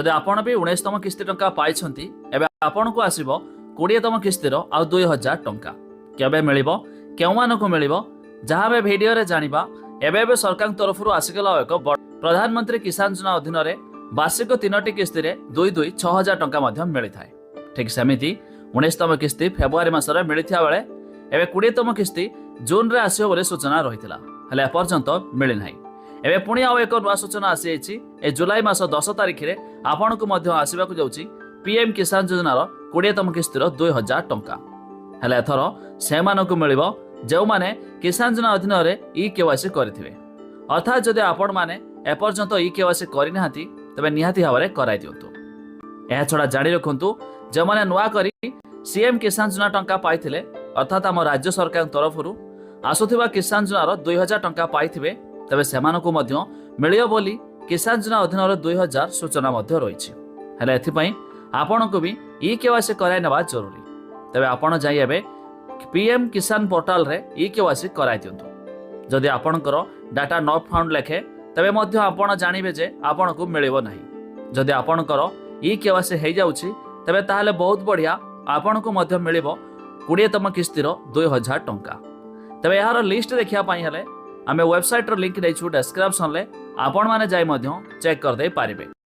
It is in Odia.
ଯଦି ଆପଣ ବି 19ତମ କିସ୍ତି ଟଙ୍କା ପାଇଛନ୍ତି, ଏବେ ଆପଣଙ୍କୁ ଆସିବ 20ତମ କିସ୍ତିର ଆଉ 2000 ଟଙ୍କା। କେବେ ମିଳିବ, କେଉଁମାନଙ୍କୁ ମିଳିବ, ଯାହା ଆମେ ଭିଡ଼ିଓରେ ଜାଣିବା। ଏବେ ଏବେ ସରକାରଙ୍କ ତରଫରୁ ଆସିଗଲା ଏକ ବଡ଼ ପ୍ରଧାନମନ୍ତ୍ରୀ କିଷାନ ଯୋଜନା ଅଧୀନରେ ବାର୍ଷିକ ତିନୋଟି କିସ୍ତିରେ ଦୁଇ ଦୁଇ 6000 ଟଙ୍କା ମଧ୍ୟ ମିଳିଥାଏ। ଠିକ୍ ସେମିତି 19ତମ କିସ୍ତି ଫେବୃଆରୀ ମାସରେ ମିଳିଥିବା ବେଳେ ଏବେ 20ତମ କିସ୍ତି ଜୁନରେ ଆସିବ ବୋଲି ସୂଚନା ରହିଥିଲା, ହେଲେ ଏପର୍ଯ୍ୟନ୍ତ ମିଳିନାହିଁ। ଏବେ ପୁଣି ଆଉ ଏକ ନୂଆ ସୂଚନା ଆସିଯାଇଛି। ଏ ଜୁଲାଇ ମାସ 10 ତାରିଖରେ ଆପଣଙ୍କୁ ମଧ୍ୟ ଆସିବାକୁ ଯାଉଛି ପିଏମ୍ କିଷାନ ଯୋଜନାର 20ତମ କିସ୍ତିର 2000 ଟଙ୍କା। ହେଲେ ଏଥର ସେମାନଙ୍କୁ ମିଳିବ ଯେଉଁମାନେ କିଷାନ ଯୋଜନା ଅଧୀନରେ ଇ କେୱାଇସି କରିଥିବେ। ଅର୍ଥାତ୍ ଯଦି ଆପଣମାନେ ଏପର୍ଯ୍ୟନ୍ତ ଇ କେୱାଇସି କରିନାହାନ୍ତି, ତେବେ ନିହାତି ଭାବରେ କରାଇ ଦିଅନ୍ତୁ। ଏହାଛଡ଼ା ଜାଣି ରଖନ୍ତୁ, ଯେଉଁମାନେ ନୂଆ କରି ସିଏମ୍ କିଷାନ ଯୋଜନା ଟଙ୍କା ପାଇଥିଲେ, ଅର୍ଥାତ୍ ଆମ ରାଜ୍ୟ ସରକାରଙ୍କ ତରଫରୁ ଆସୁଥିବା କିଷାନ ଯୋଜନାର 2000 ଟଙ୍କା ପାଇଥିବେ, ତେବେ ସେମାନଙ୍କୁ ମଧ୍ୟ ମିଳିବ ବୋଲି କିଷାନ ଯୋଜନା ଅଧୀନରେ 2000 ସୂଚନା ମଧ୍ୟ ରହିଛି। ହେଲେ ଏଥିପାଇଁ ଆପଣଙ୍କୁ ବି ଇ କେୱାଇସି କରାଇ ନେବା ଜରୁରୀ। ତେବେ ଆପଣ ଯାଇ ଏବେ ପିଏମ୍ କିଷାନ ପୋର୍ଟାଲରେ ଇ କେୱାଇସି କରାଇ ଦିଅନ୍ତୁ। ଯଦି ଆପଣଙ୍କର ଡାଟା not ଫାଉଣ୍ଡ ଲେଖେ, ତେବେ ମଧ୍ୟ ଆପଣ ଜାଣିବେ ଯେ ଆପଣଙ୍କୁ ମିଳିବ ନାହିଁ। ଯଦି ଆପଣଙ୍କର ଇ କେୱାଇସି ହେଇଯାଉଛି, ତେବେ ତାହେଲେ ବହୁତ ବଢ଼ିଆ, ଆପଣଙ୍କୁ ମଧ୍ୟ ମିଳିବ 20ତମ କିସ୍ତିର 2000 ଟଙ୍କା। ତେବେ ଏହାର ଲିଷ୍ଟ ଦେଖିବା ପାଇଁ ହେଲେ ଆମେ ୱେବସାଇଟ୍ର ଲିଙ୍କ ଦେଇଛୁ ଡେସ୍କ୍ରିପସନରେ, ଆପଣମାନେ ଯାଇ ମଧ୍ୟ ଚେକ୍ କରିଦେଇ ପାରିବେ।